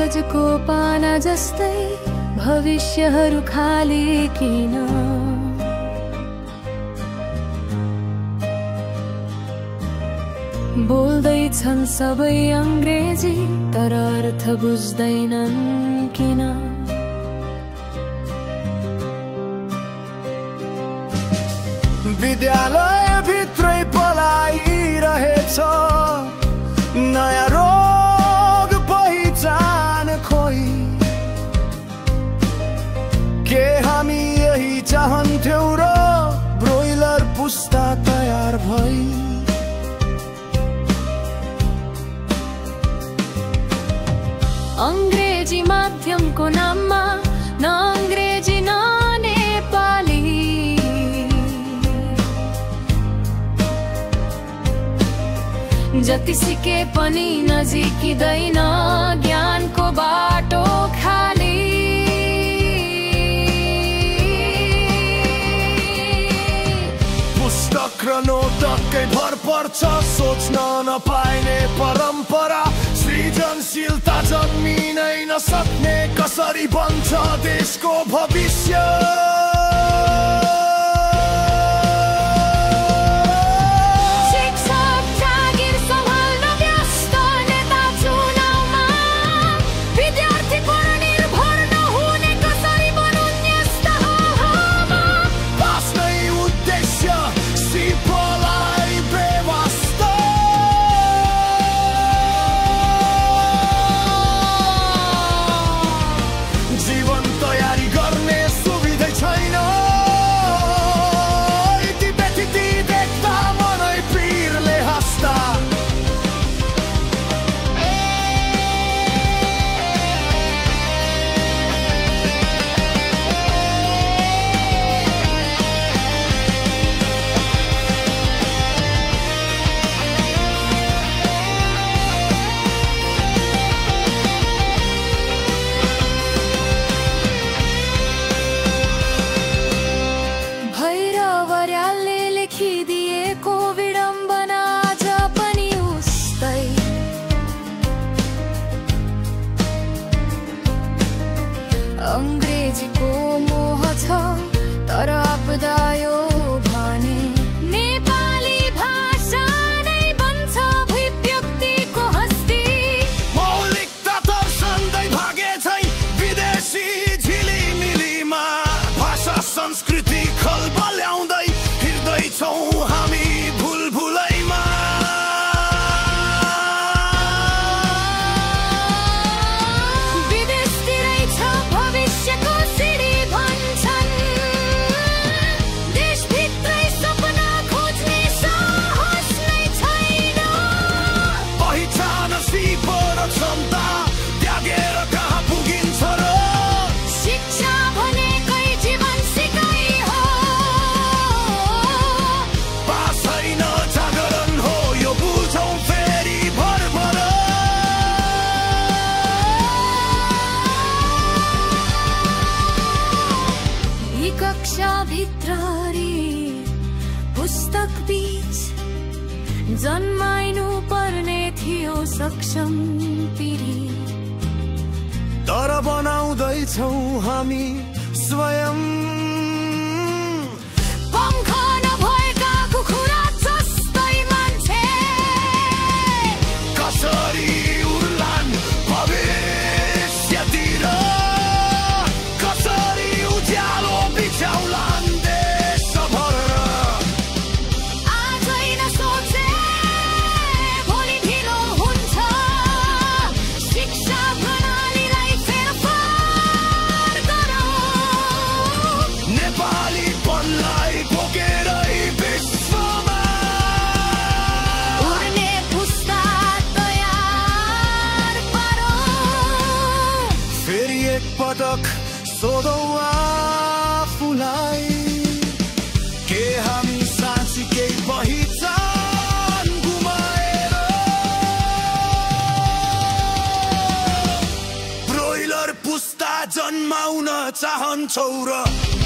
कागजको पाना जस्तै भविष्यहरू खाली किन बोल्दैछन् सबै अंग्रेजी तर अर्थ बुझ्दैनन् किन विद्यालय भित्रै पलाइरहेछ नयाँ रोग पहिचान खोइ के हामी यही चाहन्थ्यौ र ब्रोइलर पुस्ता तयार भई अंग्रेजी माध्यमको नाममा न अंग्रेजी न नेपाली जति सिके पनि नजिकिँदैन ज्ञानको बाटो खाली पुस्तक र नोटकै भर पर्छ सोच्न नपाइने परम्परा सृजनशीलता जन्मिनै नसक्ने कसरी बन्छ देशको भविष्य अंग्रेजीको मोह छ तर आपदा यो भने नेपाली भाषा नै बन्छ अभिव्यक्तिको हस्ती मौलिकता तर्सँदै भागे छै विदेशी झिलिमिलीमा भाषा संस्कृति खलबल्याउँदै हिँड्दैछौँ हामी भुलभुलैमा पुस्तक बीच जन्माइनु पर्ने थियो सक्षम पिढी तर बनाउँदैछौँ हामी स्वयं पंख नभएका कुखुरा जस्तै मान्छे कसरी उड्लान् भविष्यतिर कसरी उज्यालो बिछाउलान् पटक सोधौँ आफूलाई के हामी साँच्चीकै पहिचान गुमाएर ब्रोइलर पुस्ता जन्माउन चाहन्छौ र